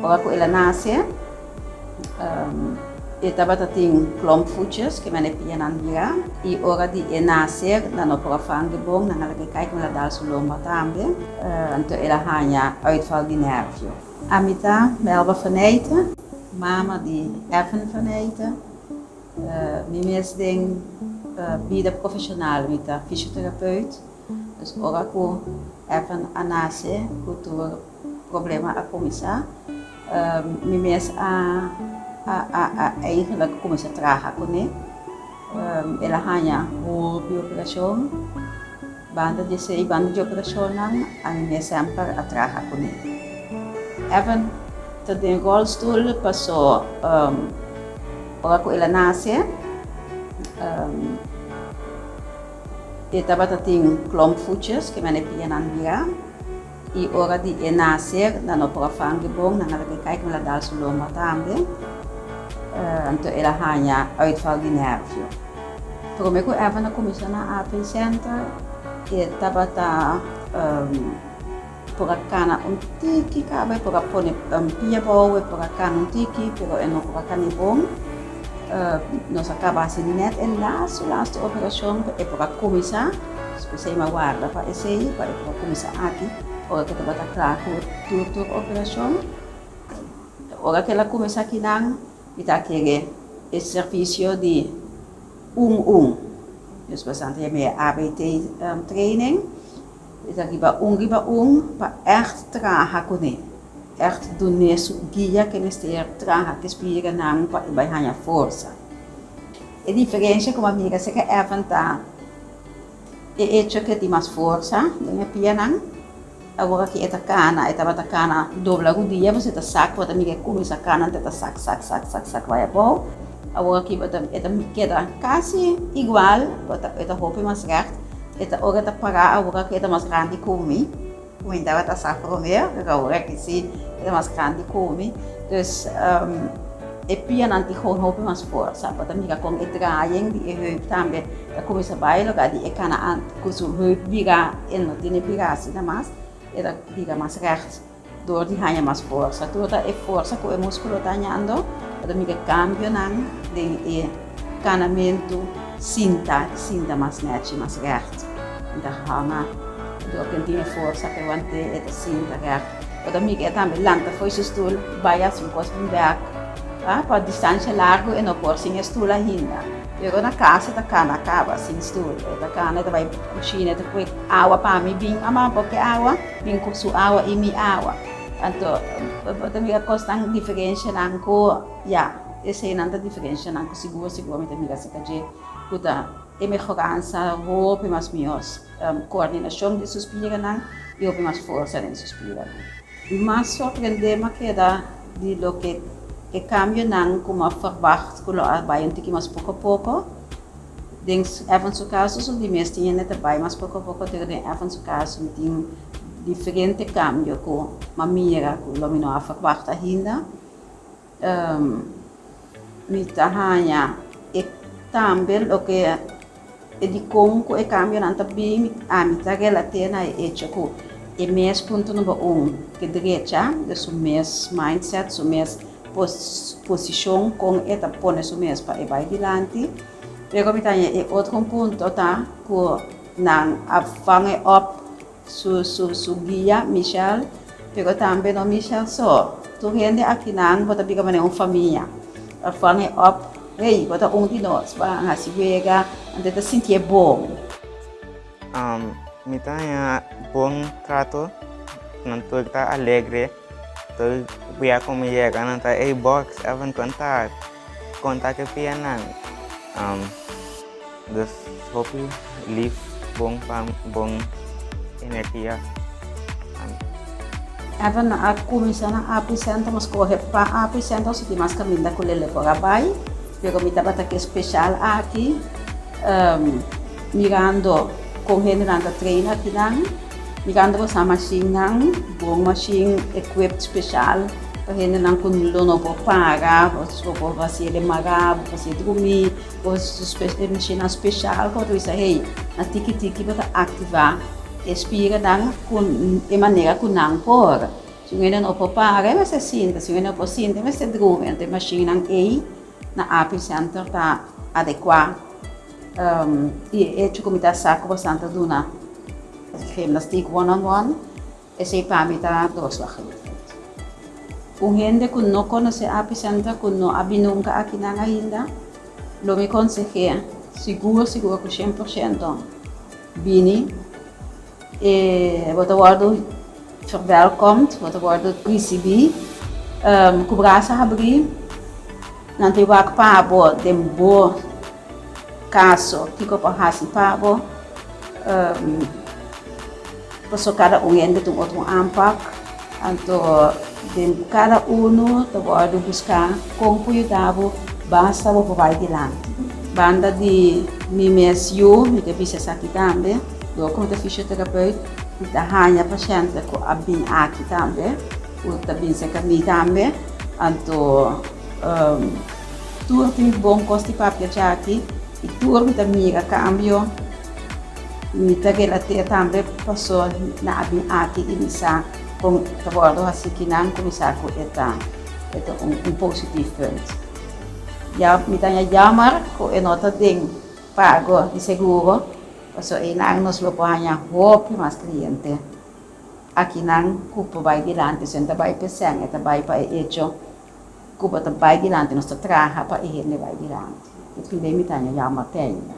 Ora ku el a nase, e tabata tin klompvoetjes, ke men e pianan bira, i ora di e nase nan no por a fang'e bon, nan a laga e kai ku el a dal su lomba tambe, anto el a haña uitval di nervio. Ami ta Melba van Eijten, mama di Evan van Eijten. Mi mes den bida profeshonal mi ta fysioterapeut, dus ora ku Evan a nase ku tur problema a kuminsá, mi mes a a eigenlijk kuminsá traha kuné. El a haña hopi operashon, banda di esei, banda di operashonnan ami mes semper a traha kuné. Evan ta den rolstoel paso ora ku el a nase e tabata tin klompvoetjes, ke men e pianan bira. I ora di e nase, nan no por a fang'e bon, nan a laga e kai ku el a dal su lomba tambe. Anto el a haña uitval di nervio. Promé ku Evan a kuminsá na AP Center, e tabata por a kana un tiki kaba, e por a pone pia abou, e por a kana un tiki, pero e no por a kana bon. Nos a kaba hasi nèt e lastu lastu operashon pa e por a kuminsá. P'esei mi a warda pa esei pa e por a kuminsá aki ora ku e tabata kla ku tur tur operashon. Ora ku el a kuminsá akinan mi ta kere e servisio di un un. Despues nan ta yama e ABT training. E ta riba un riba un pa ègt traha kuné, ègt dun'é su guia ku e mester traha ku e spirinan pa e bai haña forsa. E diferensha ku mi a mira serka Evan ta e echo ku e tin mas forsa den e pianan. Awor aki e ta kana, e tabata kana dobla rudia pasobra e ta sak, bo ta mira e kuminsá kana anto e ta sak sak sak sak sak bai abou. Awor aki bo ta e ta keda kasi igual, bo ta e ta hopi mas règt. E ta ora e ta pará awor aki e ta mas grandi ku mi, ku mi tabata sa promé, pero awor aki si e ta mas grandi ku mi. Dus e pianan tin gewoon hopi mas forsa. Bo ta mira kon e draaien di e heup tambe ta kuminsá bai loke di e kana ku su heup bira e no tene bira asina mas, e ta bira mas règt. Dor di haña mas forsa. Tur ta e forsa ku e múskulo ta hañando, bo ta mira kambionan den e kanamentu, sinta, sinta mas nèchi, mas règt. E ta hanga dor ku e tin e forsa pa e want'é, e ta sinta règt. Bo ta mira e tambe lanta fo'i su stul, bai hasi un kos bin bèk. Pa distansha largu e no por sin e stul ainda. Pero na kas e ta kana kaba sin stul. E ta kana, e ta bai kushina, e ta pue awa pa mi bin, mama bo ke awa? Bin ku su awa i mi awa. Anto bo ta mira kosnan diferenshanan ku ya, eseinan ta diferenshanan ku sigur sigur mi ta mira aserka dje ku ta e mehoransa hopi mas mihó koordinashon di su spiranan i hopi mas forsa den su spiranan. Mas sorprendé mi a keda di loke e kambionan ku mi a ferwagt ku lo a bai un tiki mas poko poko. Den Evan su kaso su di mes tin hende ta bai mas poko poko pero den Evan su kaso mi tin diferente kambio ku mi a mira ku lo mi no a ferwagt ainda. Mi ta haña e tambe loke e dikon ku e kambionan ta bin ami ta relat'é na e echo ku e mes punto number un ke drecha de su mes mindset su mes posishon kon e ta pone su mes pa e bai dilanti. Pero mi ta haña e otro punto ta ku nan a vang e op su su su guia Michelle, pero tambe no Michelle so, tur hende akinan bo ta bira manera un famia. A vang e op, hey, bo ta un di nos, ban hasi wega, anto e ta sintié bon. Mi ta haña bon trato, nan tur ta alegre, tur bia ku mi yega nan ta, ey Box, Evan kon ta? Konta ke pianan. Dus hopi lif bon pa bon energia. Evan a kuminsá na Api Center, mi a skohe pa Api Center so tin mas kaminda ku Lele por a bai, pero mi tabata ke speshal aki mirando kon hendenan ta train akinan. Mirando bo sa mashinnan, bon mashin equipped special pa hendenan ku lo no por para, bo por hasié den mará, bo por hasié drumí, bo e mashinnan special ku bo ta bisa hey, na tiki tiki bo ta aktivá e spiranan ku e manera ku nan por. Si un hende no por para, e mester sinta, si un hende no por sinta, e mester drumi. Anto e mashinnan ei na API Center ta adekuá. I e echo ku mi ta sa ku boso ta duna gimnastiek one on one, esei pa mi ta doorslaggevend. Un hende ku no konosé API Center, ku no a bin nunka akinan ainda, lo mi konseh'é sigur sigur ku 100% bini. E bo ta wòrdu verwelkomd, bo ta wòrdu risibí ku brasa habrí. Nan ta wak pa bo den bo kaso kiko por hasi pa bo. Pasobra kada un hende tin un otro aanpak. Anto den kada unu ta wòrdu buská kon por yuda bo basta bo por bai dilanti. Banda di mi mes yu, mi ta bisa esaki tambe, dor ku mi ta fisioterapeut, mi ta haña pashènte ku a bin aki tambe, ku ta bin serka mi tambe. Anto tur tin bon kos di papia djaki i tur mi ta mira kambio. Mi ta relatea tambe paso nan a bin aki i mi sa kon ta wòrdu hasi kinan ku mi sa ku e ta e ta un positief punt. Ya mi ta haña jammer ku e no ta den pago di seguro paso einan nos lo por haña hopi mas kliente akinan ku por bai dilanti. So e no ta bai pa e sèn e ta bai pa e echo ku bo ta bai dilanti nos ta traha pa e hende bai dilanti. Tin bes mi ta haña jammer te ainda.